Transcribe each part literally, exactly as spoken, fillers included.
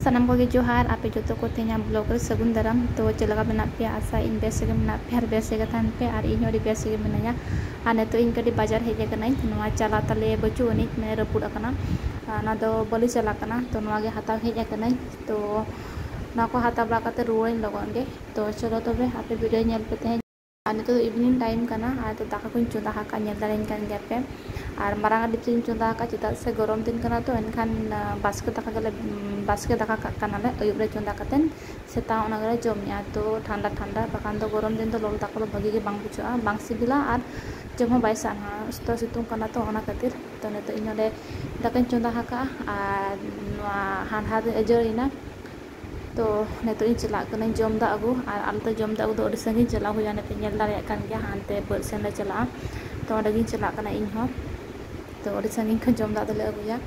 ᱥᱟᱱᱟᱢ ᱠᱚᱜᱮ ᱡᱚᱦᱟᱨ, ᱟᱯᱮ ᱡᱚᱛᱚ ᱠᱚ ᱛᱮᱦᱮᱧᱟᱜ vlog ᱨᱮ ᱥᱟᱹᱜᱩᱱ ᱫᱟᱨᱟᱢ᱾ ᱛᱚ ᱪᱮᱫ ᱞᱮᱠᱟ ᱢᱮᱱᱟᱜ ᱯᱮᱭᱟ? ᱟᱥᱟᱭᱟᱹᱧ ᱵᱮᱥ ᱜᱮ ᱢᱮᱱᱟᱜ ᱯᱮᱭᱟ ᱟᱨ ᱵᱮᱥ ᱜᱮ ᱛᱟᱦᱮᱱ ᱯᱮ᱾ ᱟᱨ ᱤᱧ ᱦᱚᱸ ᱟᱹᱰᱤ ᱵᱮᱥ ᱜᱮ ᱢᱤᱱᱟᱹᱧᱟ᱾ ᱟᱨ ᱱᱤᱛᱚᱜ ᱤᱧ ᱠᱟᱹᱴᱤᱡ ᱵᱟᱡᱟᱨ ᱦᱮᱡ ᱟᱠᱟᱱᱟᱹᱧ, ᱱᱚᱣᱟ ᱪᱟᱞᱟ ᱛᱟᱞᱮ ᱵᱟᱹᱪᱩᱜ ᱟᱹᱱᱤᱡ, ᱢᱟᱱᱮ ᱨᱟᱹᱯᱩᱫ ᱟᱠᱟᱱᱟ᱾ ᱟᱨ ᱚᱱᱟ ᱫᱚ ᱵᱟᱹᱞᱤ ᱪᱟᱞᱟ ᱠᱟᱱᱟ, ᱛᱚ ᱱᱚᱣᱟ ᱜᱮ ᱦᱟᱛᱟᱣ ᱦᱮᱡ ᱟᱠᱟᱱᱟᱹᱧ᱾ ᱛᱚ ᱱᱚᱣᱟ ᱠᱚ ᱦᱟᱛᱟᱣ ᱵᱟᱲᱟ ᱠᱟᱛᱮ ᱨᱩᱣᱟᱹᱲᱟᱹᱧ ᱞᱚᱜᱚᱱ ᱜᱮ᱾ ᱛᱚ ᱪᱚᱞᱚ ᱛᱚᱵᱮ ᱟᱯᱮ video ᱧᱮᱞ ᱯᱮ ᱛᱮᱦᱮᱧ᱾ ᱟᱨ ᱱᱤᱛᱚᱜ ᱫᱚ evening time ᱠᱟᱱᱟ, ᱟᱨ ᱱᱤᱛᱚᱜ ᱫᱟᱠᱟ ᱠᱚᱧ ᱪᱚᱸᱫᱟ ᱟᱠᱟᱫ, ᱧᱮᱞ ᱫᱟᱲᱮᱭᱟᱹᱧ ᱠᱟᱱ ᱜᱮᱭᱟ ᱯᱮ᱾ ᱟᱨ ᱢᱟᱨᱟᱝ ᱟᱜ ᱰᱮᱠᱪᱤᱧ ᱪᱚᱸᱫᱟ ᱟᱠᱟᱫ, ᱪᱮᱫᱟᱜ ᱥᱮ ᱜᱚᱨᱚᱢ ᱫᱤᱱ ᱠᱟᱱᱟ ᱛᱚ, ᱮᱱᱠᱷᱟᱱ, ᱟᱸ, ᱵᱟᱥᱠᱮ ᱫᱟᱠᱟ ᱜᱮᱞᱮ, ᱩᱸ, ᱵᱟᱥᱠᱮ ᱫᱟᱠᱟ ᱠᱟᱜ ᱠᱟᱱᱟᱞᱮ, ᱟᱹᱭᱩᱵ ᱨᱮ ᱪᱚᱸᱫᱟ ᱠᱟᱛᱮᱫ ᱥᱮᱛᱟᱜ ᱚᱱᱟ ᱜᱮᱞᱮ ᱡᱚᱢᱮᱜᱼᱟ᱾ ᱛᱚ ᱴᱷᱟᱱᱰᱟ ᱴᱷᱟᱱᱰᱟ, ᱵᱟᱠᱷᱟᱱ ᱫᱚ ᱜᱚᱨᱚᱢ ᱫᱤᱱ ᱫᱚ ᱞᱚᱞᱚ ᱫᱟᱠᱟ ᱫᱚ ᱵᱷᱟᱹᱜᱤ ᱜᱮ ᱵᱟᱝ ᱵᱩᱡᱷᱟᱹᱜᱼᱟ, ᱵᱟᱝ ᱥᱤᱵᱤᱞᱟ, ᱟᱨ ᱡᱚᱢ ᱦᱚᱸ ᱵᱟᱭ ᱥᱟᱱᱟᱣᱟ᱾ ᱛᱚ ᱥᱤᱛᱩᱝ ᱠᱟᱱᱟ ᱛᱚ, ᱚᱱᱟ ᱠᱷᱟᱹᱛᱤᱨ᱾ ᱛᱚ ᱱᱤᱛᱚᱜ ᱤᱧ ᱱᱚᱰᱮ ᱫᱟᱠᱟᱧ ᱪᱚᱸᱫᱟ ᱟᱠᱟᱫᱼᱟ, ᱟᱨ ᱱᱚᱣᱟ ᱦᱟᱱᱦᱟᱨ ᱫᱚᱧ ᱟᱹᱡᱟᱹᱲᱤᱭᱮᱱᱟ᱾ ᱛᱚ ᱱᱤᱛᱚᱜ ᱤᱧ ᱪᱟᱞᱟᱜ ᱠᱟᱹᱱᱟᱹᱧ ᱡᱚᱢ ᱫᱟᱜ ᱟᱹᱜᱩ, ᱟᱨ ᱟᱞᱮ ᱫᱚ ᱡᱚᱢ ᱫᱟᱜ ᱟᱹᱜᱩ ᱫᱚ ᱟᱹᱰᱤ ᱥᱟᱺᱜᱤᱧ ᱪᱟᱞᱟᱣ ᱦᱩᱭᱩᱜᱼᱟ, ᱱᱤᱛᱚᱜ ᱧᱮᱞ ᱫᱟᱲᱮᱭᱟᱜ ᱠᱟᱱ ᱜᱮᱭᱟ, ᱦᱟᱱᱛᱮ ᱵᱟᱹᱫᱽ ᱥᱮᱱ ᱞᱮ ᱪᱟᱞᱟᱜᱼᱟ᱾ ᱛᱚ ᱚᱸᱰᱮ ᱜᱤᱧ ᱪᱟᱞᱟᱜ ᱠᱟᱱᱟ ᱤᱧ ᱦᱚᱸ᱾ ᱛᱚ ᱟᱹᱰᱤ ᱥᱟᱺᱜᱤᱧ ᱠᱷᱚᱱ ᱡᱚᱢ ᱫᱟᱜ ᱫᱚᱞᱮ ᱟᱹᱜᱩᱭᱟ᱾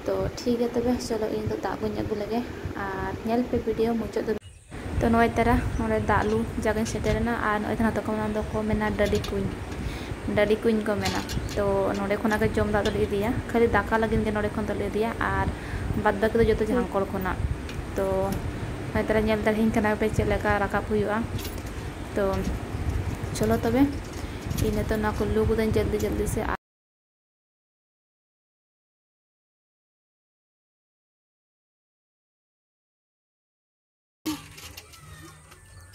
ᱛᱚ ᱴᱷᱤᱠ ᱜᱮᱭᱟ ᱛᱚᱵᱮ, ᱪᱚᱞᱚ ᱤᱧ ᱫᱚ ᱫᱟᱜ ᱠᱚᱧ ᱟᱹᱜᱩ ᱞᱮᱜᱮ, ᱟᱨ ᱧᱮᱞ ᱯᱮ video ᱢᱩᱪᱟᱹᱫ ᱫᱷᱟᱹᱵᱤᱡ᱾ ᱛᱚ ᱱᱚᱜᱼᱚᱭ ᱛᱟᱨᱟ ᱱᱚᱰᱮ ᱫᱟᱜ ᱞᱩ ᱡᱟᱭᱜᱟᱧ ᱥᱮᱴᱮᱨᱮᱱᱟ, ᱟᱨ ᱱᱚᱜᱼᱚᱭ ᱛᱟᱨᱟ ᱫᱚᱠᱚ ᱢᱮᱱᱟ, ᱫᱚᱠᱚ ᱢᱮᱱᱟ ᱰᱟᱹᱰᱤ ᱠᱩᱧ, ᱰᱟᱹᱰᱤ ᱠᱩᱧ ᱠᱚ ᱢᱮᱱᱟ᱾ ᱛᱚ ᱱᱚᱰᱮ ᱠᱷᱚᱱᱟᱜ ᱜᱮ ᱡᱚᱢ ᱫᱟᱜ ᱫᱚᱞᱮ ᱤᱫᱤᱭᱟ, ᱠᱷᱟᱹᱞᱤ ᱫᱟᱠᱟ ᱞᱟᱹᱜᱤᱫ ᱜᱮ ᱱᱚᱰᱮ ᱠᱷᱚᱱ ᱫᱚᱞᱮ ᱤᱫᱤᱭᱟ, ᱟᱨ ᱵᱟᱫ ᱵᱟᱹᱠᱤ ᱫᱚ ᱡᱚᱛᱚ ᱡᱷᱟᱝᱠᱚᱲ ᱠᱷᱚᱱᱟᱜ᱾ ᱛᱚ ᱱᱚᱜᱼᱚᱭ ᱛᱟᱨᱟ ᱧᱮᱞ ᱫᱟᱲᱮᱭᱟᱹᱧ ᱠᱟᱱᱟ ᱯᱮ ᱪᱮᱫ ᱞᱮᱠᱟ ᱨᱟᱠᱟᱵ ᱦᱩᱭᱩᱜᱼᱟ᱾ ᱛᱚ ᱪᱚᱞᱚ ᱛᱚᱵᱮ, ᱤᱧ ᱱᱤᱛᱚᱜ ᱱᱚᱣᱟ ᱠᱚ ᱞᱩ ᱠᱚᱫᱟᱹᱧ ᱡᱚᱞᱫᱤ ᱡᱚᱞᱫᱤ ᱥᱮ᱾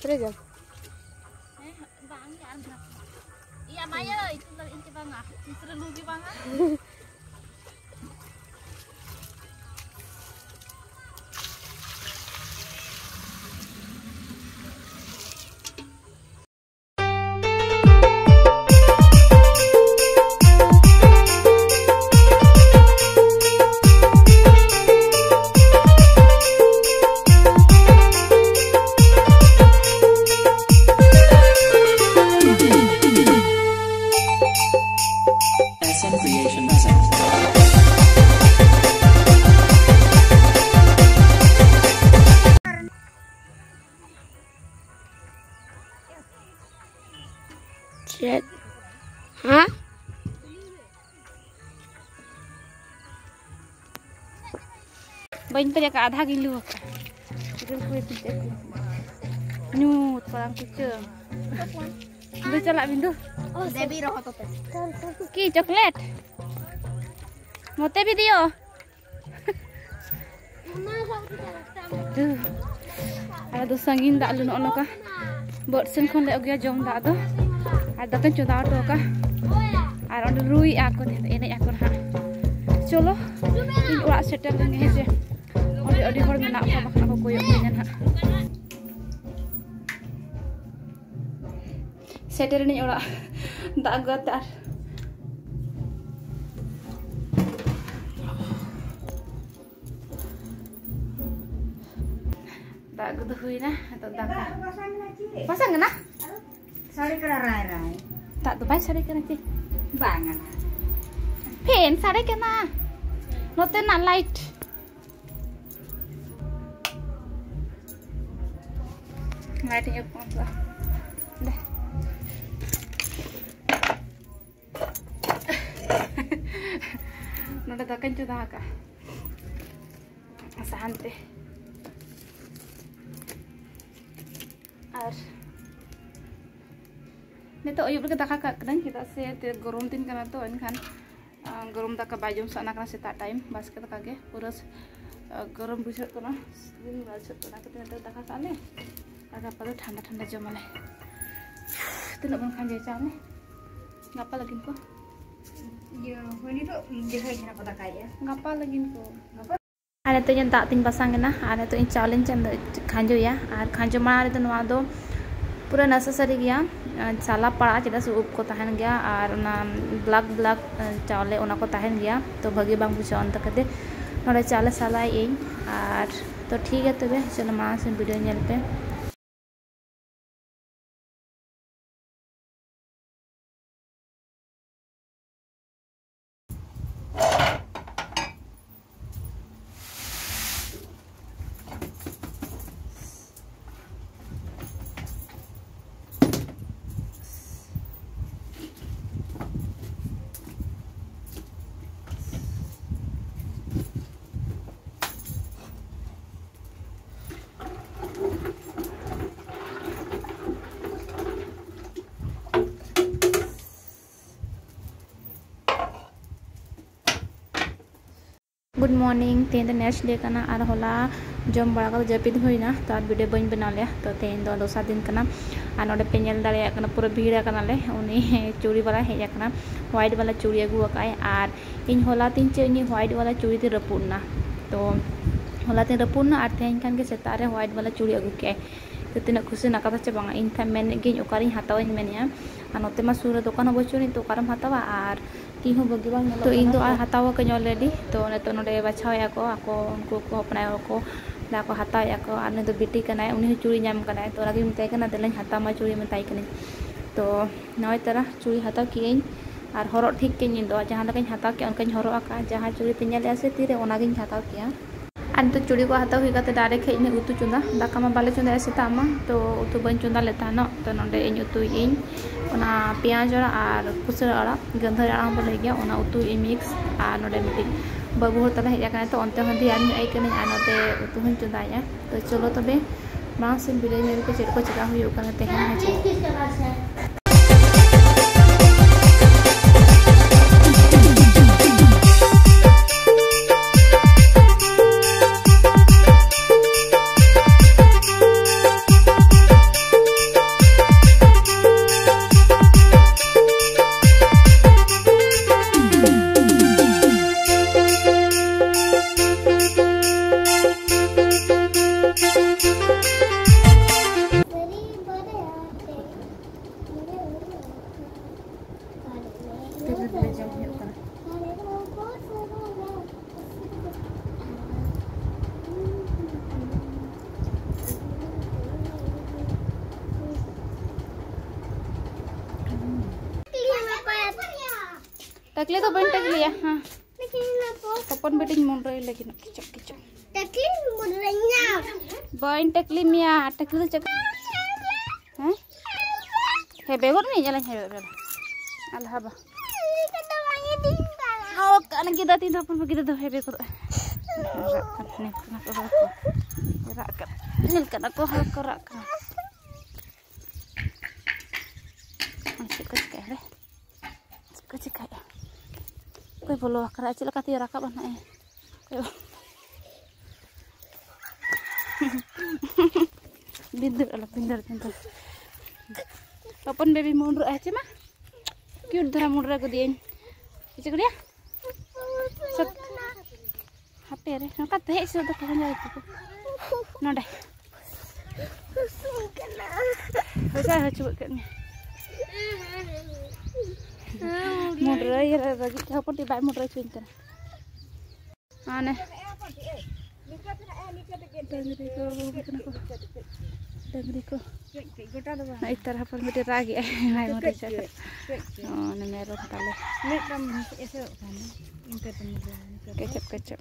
ᱛᱤᱨᱮ ᱡᱚᱢ? ᱦᱮᱸ, ᱵᱟᱝ ᱜᱮ, ᱟᱨ ᱢᱮᱱᱟᱜ ᱠᱚᱣᱟ᱾ ᱤᱭᱟᱹ, ᱢᱟᱭᱟᱹ, ᱤᱛᱩᱫ ᱞᱟᱹᱜᱤᱫ ᱤᱧ ᱪᱮ ᱵᱟᱝᱟ? ᱛᱤᱥ ᱨᱮ ᱞᱩ ᱜᱮ ᱵᱟᱝᱟ? ᱪᱮᱫ? ᱦᱮᱸ? ᱵᱟᱹᱧ ᱯᱮᱨᱮᱡ ᱟᱠᱟᱫ, ᱟᱫᱷᱟ ᱜᱤᱧ ᱞᱩ ᱟᱠᱟᱫ᱾ ᱜᱤᱫᱽᱨᱟᱹ ᱠᱚ ᱯᱤᱴᱷᱟᱹ ᱠᱚ᱾ ᱧᱩᱛ ᱯᱟᱲᱟᱝ ᱠᱩᱪᱟᱹ᱾ ᱫᱩ ᱪᱟᱞᱟᱜ ᱵᱤᱱ ᱫᱩ᱾ ᱫᱮᱵᱤ ᱨᱚᱦᱚ ᱛᱚᱯᱮ᱾ ᱠᱤ ᱪᱚᱠᱞᱮᱴ? ᱢᱚᱛᱮ ᱵᱤᱫᱤᱭᱳ᱾ ᱫᱩ᱾ ᱟᱞᱮ ᱫᱚ ᱥᱟᱺᱜᱤᱧ ᱫᱟᱜ ᱞᱩ ᱱᱚᱜᱼᱚ ᱱᱚᱝᱠᱟ᱾ ᱵᱟᱹᱫᱽ ᱥᱮᱱ ᱠᱷᱚᱱ ᱞᱮ ᱟᱹᱜᱩᱭᱟ ᱡᱚᱢ ᱫᱟᱜ ᱫᱚ᱾ ᱟᱨ ᱫᱟᱠᱟᱧ ᱪᱚᱸᱫᱟ ᱦᱚᱴᱚ ᱟᱠᱟᱫ᱾ ᱟᱨ ᱚᱸᱰᱮ ᱨᱩᱭᱮᱫᱼᱟ ᱠᱚ, ᱛᱮᱦᱮᱧ ᱫᱚ ᱮᱱᱮᱡ ᱟᱠᱚ ᱱᱟᱦᱟᱜ᱾ ᱪᱚᱞᱚ, ᱤᱧ ᱚᱲᱟᱜ ᱥᱮᱴᱮᱨ ᱞᱮᱱ ᱜᱮ ᱦᱮᱸ ᱥᱮ᱾ ᱚᱸᱰᱮ ᱟᱹᱰᱤ ᱦᱚᱲ ᱢᱮᱱᱟᱜ ᱠᱚᱣᱟ, ᱵᱟᱠᱷᱟᱱ ᱠᱚ ᱠᱚᱭᱚᱜ ᱠᱟᱹᱧᱟ ᱱᱟᱦᱟᱜ᱾ ᱥᱮᱴᱮᱨ ᱮᱱᱟᱹᱧ ᱚᱲᱟᱜ᱾ ᱫᱟᱜ ᱟᱹᱜᱩ ᱠᱟᱛᱮ ᱟᱨ ᱫᱟᱜ ᱟᱹᱜᱩ ᱫᱚ ᱦᱩᱭᱱᱟ, ᱱᱤᱛᱚᱜ ᱫᱟᱠᱟ᱾ ᱵᱟᱥᱟᱝ ᱠᱟᱱᱟ? ᱥᱟᱰᱮ ᱠᱟᱱᱟ ᱨᱟᱭ ᱨᱟᱭ᱾ ᱫᱟᱜ ᱫᱚ ᱵᱟᱭ ᱥᱟᱰᱮ ᱠᱟᱱᱟ ᱪᱮ? ᱵᱟᱝ ᱠᱟᱱᱟ᱾ ᱯᱷᱮᱱ ᱥᱟᱰᱮ ᱠᱟᱱᱟ᱾ ᱱᱚᱛᱮᱱᱟᱜ ᱞᱟᱭᱤᱴ᱾ ᱞᱟᱭᱤᱴ ᱤᱧ ᱚᱯᱷ ᱠᱟᱜᱼᱟ᱾ ᱫᱮ᱾ ᱱᱚᱰᱮ ᱫᱟᱠᱟᱧ ᱪᱚᱸᱫᱟ ᱟᱠᱟᱫᱼᱟ ᱥᱟᱦᱟᱱ ᱛᱮ᱾ ᱟᱨ ᱱᱤᱛᱚᱜ ᱟᱹᱭᱩᱵ ᱨᱮᱜᱮ ᱫᱟᱠᱟ ᱠᱟᱜ ᱠᱟᱹᱱᱟᱹᱧ, ᱪᱮᱫᱟᱜ ᱥᱮ ᱛᱮ ᱜᱚᱨᱚᱢ ᱫᱤᱱ ᱠᱟᱱᱟ ᱛᱚ, ᱮᱱᱠᱷᱟᱱ, ᱟᱸ, ᱜᱚᱨᱚᱢ ᱫᱟᱠᱟ ᱵᱟᱭ ᱡᱚᱢ ᱥᱟᱱᱟ ᱠᱟᱱᱟ ᱥᱮᱛᱟᱜ ᱴᱟᱭᱤᱢ᱾ ᱵᱟᱥᱠᱮ ᱫᱟᱠᱟ ᱜᱮ ᱯᱩᱨᱟᱹ, ᱟᱸ, ᱜᱚᱨᱚᱢ ᱵᱩᱡᱷᱟᱹᱜ ᱠᱟᱱᱟ, ᱥᱤᱛᱩᱝ ᱵᱟᱭ ᱵᱩᱡᱷᱟᱹᱜ ᱠᱟᱱᱟ᱾ ᱚᱱᱟ ᱠᱷᱟᱹᱛᱤᱨ ᱱᱤᱛᱚᱜ ᱫᱟᱠᱟ ᱠᱟᱜ ᱞᱮ ᱟᱨ ᱜᱟᱯᱟ ᱫᱚ ᱴᱷᱟᱱᱰᱟ ᱴᱷᱟᱱᱰᱟ ᱡᱚᱢᱟᱞᱮ᱾ ᱛᱤᱱᱟᱹᱜ ᱵᱚᱱ ᱠᱷᱟᱸᱡᱚᱭᱟ ᱪᱟᱣᱞᱮ ᱜᱟᱯᱟ ᱞᱟᱹᱜᱤᱫ ᱠᱚ? ᱤᱭᱟᱹ, ᱦᱳᱭ, ᱱᱤᱛᱚᱜ ᱡᱟᱦᱟᱸᱭ ᱠᱟᱱᱟ ᱠᱚ ᱫᱟᱠᱟᱭᱮᱫᱼᱟ᱾ ᱜᱟᱯᱟ ᱞᱟᱹᱜᱤᱫ ᱠᱚ᱾ ᱜᱟᱯᱟ᱾ ᱟᱨ ᱱᱤᱛᱚᱜ ᱤᱧ ᱫᱟᱜ ᱛᱤᱧ ᱵᱟᱥᱟᱝ ᱮᱱᱟ ᱟᱨ ᱱᱤᱛᱚᱜ ᱤᱧ ᱪᱟᱣᱞᱮᱧ ᱪᱚᱸᱫᱟ-, ᱠᱷᱟᱸᱡᱚᱭᱟ᱾ ᱟᱨ ᱠᱷᱟᱸᱡᱚ ᱢᱟᱲᱟᱝ ᱨᱮᱫᱚ ᱱᱚᱣᱟ ᱫᱚ ᱯᱩᱨᱟᱹ necessary ᱜᱮᱭᱟ, ᱥᱟᱞᱟ ᱯᱟᱲᱟᱜᱼᱟ, ᱪᱮᱫᱟᱜ ᱥᱮ ᱩᱵ ᱠᱚ ᱛᱟᱦᱮᱱ ᱜᱮᱭᱟ ᱟᱨ ᱚᱱᱟ black black ᱪᱟᱣᱞᱮ ᱚᱱᱟ ᱠᱚ ᱛᱟᱦᱮᱱ ᱜᱮᱭᱟ, ᱛᱚ ᱵᱷᱟᱹᱜᱤ ᱵᱟᱝ ᱵᱩᱡᱷᱟᱹᱜᱼᱟ᱾ ᱚᱱᱟ ᱠᱷᱟᱹᱛᱤᱨ ᱱᱚᱰᱮ ᱪᱟᱣᱞᱮ ᱥᱟᱞᱟᱭᱮᱫ ᱟᱹᱧ᱾ ᱟᱨ ᱛᱚ ᱴᱷᱤᱠ ᱜᱮᱭᱟ ᱛᱚᱵᱮ, ᱪᱚᱞᱚ ᱢᱟᱲᱟᱝ ᱥᱮᱫ video ᱧᱮᱞ ᱯᱮ᱾ Good morning. ᱛᱮᱦᱮᱧ ᱫᱚ next day ᱠᱟᱱᱟ ᱟᱨ ᱦᱚᱞᱟ ᱡᱚᱢ ᱵᱟᱲᱟ ᱠᱟᱛᱮ ᱡᱟᱹᱯᱤᱫ ᱦᱩᱭᱱᱟ, ᱛᱚ ᱟᱨ video ᱵᱟᱹᱧ ᱵᱮᱱᱟᱣ ᱞᱮᱜᱼᱟ᱾ ᱛᱚ ᱛᱮᱦᱮᱧ ᱫᱚ ᱫᱚᱥᱟᱨ ᱫᱤᱱ ᱠᱟᱱᱟ ᱟᱨ ᱱᱚᱰᱮ ᱯᱮ ᱧᱮᱞ ᱫᱟᱲᱮᱭᱟᱜ ᱠᱟᱱᱟ ᱯᱩᱨᱟᱹ ᱵᱷᱤᱲ ᱟᱠᱟᱱᱟᱞᱮ᱾ ᱩᱱᱤ ᱪᱩᱲᱤ ᱵᱟᱞᱟ ᱦᱮᱡ ᱟᱠᱟᱱᱟ, white ᱵᱟᱞᱟ ᱪᱩᱲᱤ ᱟᱹᱜᱩ ᱟᱠᱟᱫ ᱟᱭ᱾ ᱟᱨ ᱤᱧ ᱦᱚᱞᱟ ᱛᱤᱧ ᱪᱮᱫ ᱩᱱᱤ white ᱵᱟᱞᱟ ᱪᱩᱲᱤ ᱛᱤᱧ ᱨᱟᱹᱯᱩᱫ ᱮᱱᱟ, ᱛᱚ ᱦᱚᱞᱟ ᱛᱤᱧ ᱨᱟᱹᱯᱩᱫ ᱮᱱᱟ ᱟᱨ ᱛᱮᱦᱮᱧ ᱠᱷᱟᱱ ᱜᱮ ᱥᱮᱛᱟᱜ ᱨᱮ white ᱵᱟᱞᱟ ᱪᱩᱲᱤ ᱟᱹᱜᱩ ᱠᱮᱫ ᱟᱭ᱾ ᱛᱚ ᱛᱤᱱᱟᱹᱜ ᱠᱷᱩᱥᱤ ᱨᱮᱱᱟᱜ ᱠᱟᱛᱷᱟ ᱪᱮ ᱵᱟᱝᱟ, ᱤᱧ ᱠᱷᱟᱱ ᱢᱮᱱᱮᱫ ᱜᱤᱭᱟᱹᱧ ᱚᱠᱟᱨᱤᱧ ᱦᱟᱛᱟᱣᱟᱧ ᱢᱮᱱᱮᱫᱼᱟ, ᱟᱨ ᱱᱚᱛᱮ ᱢᱟ ᱥᱩᱨ ᱨᱮ ᱫᱚᱠᱟᱱ ᱦᱚᱸ ᱵᱟᱹᱪᱩᱜ ᱟᱹᱱᱤᱡ, ᱛᱚ ᱚᱠᱟᱨᱮᱢ ᱦᱟᱛᱟᱣᱟ? ᱟᱨ ᱛᱤ ᱦᱚᱸ ᱵᱷᱟᱹᱜᱤ ᱵᱟᱝ ᱧᱮᱞᱚᱜ ᱛᱚ ᱤᱧ ᱫᱚ ᱠᱟᱱᱟ᱾ ᱟᱨ ᱦᱟᱛᱟᱣ ᱟᱠᱟᱧ already᱾ ᱛᱚ ᱱᱤᱛᱚᱜ ᱱᱚᱰᱮ ᱵᱟᱪᱷᱟᱣᱮᱫᱼᱟ ᱠᱚ, ᱟᱠᱚ ᱩᱱᱠᱩ ᱠᱚ ᱦᱚᱯᱚᱱ ᱟᱭᱳ ᱠᱚ ᱫᱟ ᱠᱚ ᱦᱟᱛᱟᱣᱮᱫᱼᱟ ᱠᱚ, ᱟᱨ ᱱᱩᱭ ᱫᱚ ᱵᱤᱴᱤ ᱠᱟᱱᱟᱭ, ᱩᱱᱤ ᱦᱚᱸ ᱪᱩᱲᱤ ᱧᱟᱢ ᱠᱟᱱᱟᱭ᱾ ᱛᱚ ᱚᱱᱟᱜᱤᱧ ᱢᱮᱛᱟᱭ ᱠᱟᱱᱟ, "ᱫᱮᱞᱟᱧ ᱦᱟᱛᱟᱣ ᱢᱟ ᱪᱩᱲᱤ", ᱢᱮᱛᱟᱭ ᱠᱟᱹᱱᱟᱹᱧ᱾ ᱛᱚ ᱱᱚᱜᱼᱚᱭ ᱛᱟᱨᱟ ᱪᱩᱲᱤ ᱦᱟᱛᱟᱣ ᱠᱮᱫᱟᱹᱧ ᱟᱨ ᱦᱚᱨᱚᱜ ᱴᱷᱤᱠ ᱠᱮᱫᱟᱹᱧ᱾ ᱤᱧ ᱫᱚ ᱡᱟᱦᱟᱸ ᱞᱮᱠᱟᱧ ᱦᱟᱛᱟᱣ ᱠᱮᱫᱼᱟ ᱚᱱᱠᱟᱧ ᱦᱚᱨᱚᱜ ᱟᱠᱟᱫᱼᱟ, ᱡᱟᱦᱟᱸ ᱪᱩᱲᱤ ᱯᱮ ᱧᱮᱞᱮᱫᱼᱟ ᱥᱮ ᱛᱤᱨᱮ, ᱚᱱᱟᱜᱤᱧ ᱦᱟᱛᱟᱣ ᱠᱮᱫᱼᱟ᱾ ᱟᱨ ᱱᱤᱛᱚᱜ ᱪᱩᱲᱤ ᱠᱚ ᱦᱟᱛᱟᱣ ᱦᱩᱭ ᱠᱟᱛᱮ direct ᱦᱮᱡ ᱮᱱᱟᱹᱧ ᱩᱛᱩ ᱪᱚᱸᱫᱟ᱾ ᱫᱟᱠᱟ ᱢᱟ ᱵᱟᱞᱮ ᱪᱚᱸᱫᱟᱭᱟ ᱥᱮᱛᱟᱜ ᱢᱟ, ᱛᱚ ᱩᱛᱩ ᱵᱟᱹᱧ ᱪᱚᱸᱫᱟ ᱞᱮᱫ ᱛᱟᱦᱮᱱᱚᱜ᱾ ᱛᱚ ᱱᱚᱰᱮ ᱤᱧ ᱩᱛᱩᱭᱮᱫ ᱟᱹᱧ ᱚᱱᱟ ᱯᱮᱸᱭᱟᱡᱽ ᱟᱲᱟᱜ ᱟᱨ ᱯᱩᱥᱟᱹ ᱟᱲᱟᱜ, ᱜᱟᱹᱫᱷᱟᱹᱨᱤ ᱟᱲᱟᱜ ᱦᱚᱸ ᱵᱚ ᱞᱟᱹᱭ ᱜᱮᱭᱟ, ᱚᱱᱟ ᱩᱛᱩᱭᱮᱫ ᱟᱹᱧ mix᱾ ᱟᱨ ᱱᱚᱰᱮ ᱢᱤᱫᱴᱤᱡ ᱵᱟᱹᱵᱩ ᱦᱚᱲ ᱛᱟᱞᱮ ᱦᱮᱡ ᱟᱠᱟᱱᱟᱭ, ᱛᱚ ᱚᱱᱛᱮ ᱦᱚᱸ ᱫᱷᱮᱭᱟᱱ ᱧᱚᱜ ᱟᱭ ᱠᱟᱹᱱᱟᱹᱧ ᱟᱨ ᱱᱚᱛᱮ ᱩᱛᱩ ᱦᱚᱸᱧ ᱪᱚᱸᱫᱟᱭᱮᱫᱼᱟ᱾ ᱛᱚ ᱪᱚᱞᱚ ᱛᱚᱵᱮ ᱢᱟᱲᱟᱝ ᱥᱮᱫ video ᱧᱮᱞ ᱯᱮ ᱪᱮᱫ ᱠᱚ ᱪᱮᱠᱟ ᱦᱩᱭᱩᱜ ᱠᱟᱱᱟ ᱛᱮᱦᱮᱧ, ᱦᱮᱸ ᱪᱮ? ᱛᱤᱨᱤᱞ ᱵᱤᱞᱤ ᱡᱚᱢ ᱦᱩᱭᱩᱜ ᱠᱟᱱᱟ᱾ ᱴᱟᱠᱞᱤ ᱫᱚ ᱵᱟᱹᱧ ᱴᱟᱠᱞᱤᱭᱟ, ᱦᱮᱸ᱾ ᱦᱚᱯᱚᱱ ᱵᱤᱴᱤᱧ ᱢᱩᱱᱰᱨᱟᱹᱭ ᱞᱟᱹᱜᱤᱫ ᱠᱤᱪᱚᱜ ᱠᱤᱪᱚᱜ᱾ ᱵᱟᱹᱧ ᱴᱟᱠᱞᱤ ᱢᱮᱭᱟ, ᱴᱟᱠᱞᱤ ᱫᱚ ᱪᱮᱫ? ᱦᱮᱸ? ᱦᱮᱵᱮ ᱜᱚᱫ ᱢᱮ, ᱧᱮᱞᱟᱹᱧ ᱦᱮᱵᱮ ᱜᱚᱫ᱾ ᱟᱞᱦᱟ ᱵᱟ᱾ ᱦᱚᱠ ᱠᱟᱱ ᱜᱤᱫᱟ ᱛᱤᱧ ᱫᱚ ᱦᱚᱯᱚᱱ ᱜᱤᱫᱟ ᱫᱚ ᱦᱮᱵᱮ ᱜᱚᱫ᱾ ᱨᱟᱜ ᱠᱟᱱ, ᱧᱮᱞ ᱠᱟᱱᱟ ᱠᱚ ᱦᱚᱲ ᱠᱚ᱾ ᱨᱟᱜ ᱠᱟᱱ, ᱧᱮᱞ ᱠᱟᱱᱟ ᱠᱚ ᱦᱚᱲ ᱠᱚ ᱨᱟᱜ ᱠᱟᱱᱟ᱾ ᱪᱮᱫ ᱠᱚ ᱪᱤᱠᱟᱹᱭᱟ ᱨᱮ? ᱪᱮᱫ ᱠᱚ ᱪᱤᱠᱟᱹᱭᱟ? ᱚᱠᱚᱭ ᱵᱚᱞᱚ ᱟᱠᱟᱱᱟ? ᱪᱮᱫ ᱞᱮᱠᱟ ᱛᱮ ᱨᱟᱠᱟᱵ ᱟᱱᱟ ᱮ? ᱵᱤᱱᱫᱩᱨ ᱟᱞᱚ ᱵᱤᱱᱫᱩᱨ ᱵᱤᱱᱫᱩᱨ᱾ ᱦᱚᱯᱚᱱ ᱵᱮᱵᱤ ᱢᱩᱰᱨᱟᱹᱜ ᱟᱭ ᱪᱮ ᱢᱟ᱾ ᱠᱤᱭᱩᱴ ᱫᱷᱟᱨᱟ ᱢᱩᱰᱨᱟᱹ ᱠᱮᱫᱮᱭᱟᱹᱧ᱾ ᱪᱮᱫ ᱠᱚ ᱞᱟᱹᱭᱟ? ᱥᱚᱛ-, ᱦᱟᱯᱮ ᱨᱮ, ᱱᱚᱝᱠᱟ ᱛᱮ ᱦᱮᱡ ᱥᱩᱨ ᱫᱚ ᱠᱚ ᱧᱮᱞ ᱠᱚ᱾ ᱱᱚᱰᱮ᱾ ᱵᱟᱡᱟᱣ ᱦᱚᱪᱚ ᱠᱮᱫ ᱢᱮ᱾ ᱢᱩᱰᱨᱟᱹᱭ ᱨᱮ ᱵᱟᱹᱜᱤ ᱛᱮ ᱦᱚᱯᱚᱱ ᱴᱤᱡ ᱵᱟᱭ ᱢᱩᱰᱨᱟᱹ ᱦᱚᱪᱚᱧ ᱠᱟᱱᱟ᱾ ᱢᱟᱱᱮ ᱰᱟᱹᱝᱨᱤ ᱠᱚ ᱟᱹᱜᱩ ᱠᱟᱱᱟ ᱠᱚ᱾ ᱰᱟᱹᱝᱨᱤ ᱠᱚ᱾ ᱱᱚᱜᱼᱚᱭ ᱛᱟᱨᱟ ᱦᱚᱯᱚᱱ ᱢᱤᱫᱴᱮᱱ ᱨᱟᱜ ᱮᱜᱼᱟᱭ, ᱵᱟᱭ ᱢᱩᱰᱨᱟᱹ ᱦᱚᱪᱚ ᱠᱟᱱᱟ᱾ ᱚ, ᱚᱱᱮ ᱢᱮᱨᱚᱢ ᱛᱟᱞᱮ᱾ ᱢᱤᱫᱴᱟᱝ ᱮᱥᱮᱫᱚᱜ ᱠᱟᱱᱟ᱾ ᱤᱱᱠᱟᱹ ᱛᱮ ᱢᱩᱰᱨᱟᱹ, ᱤᱱᱠᱟᱹ ᱛᱮ᱾ ᱠᱮᱪᱮᱫ, ᱠᱮᱪᱮᱫ᱾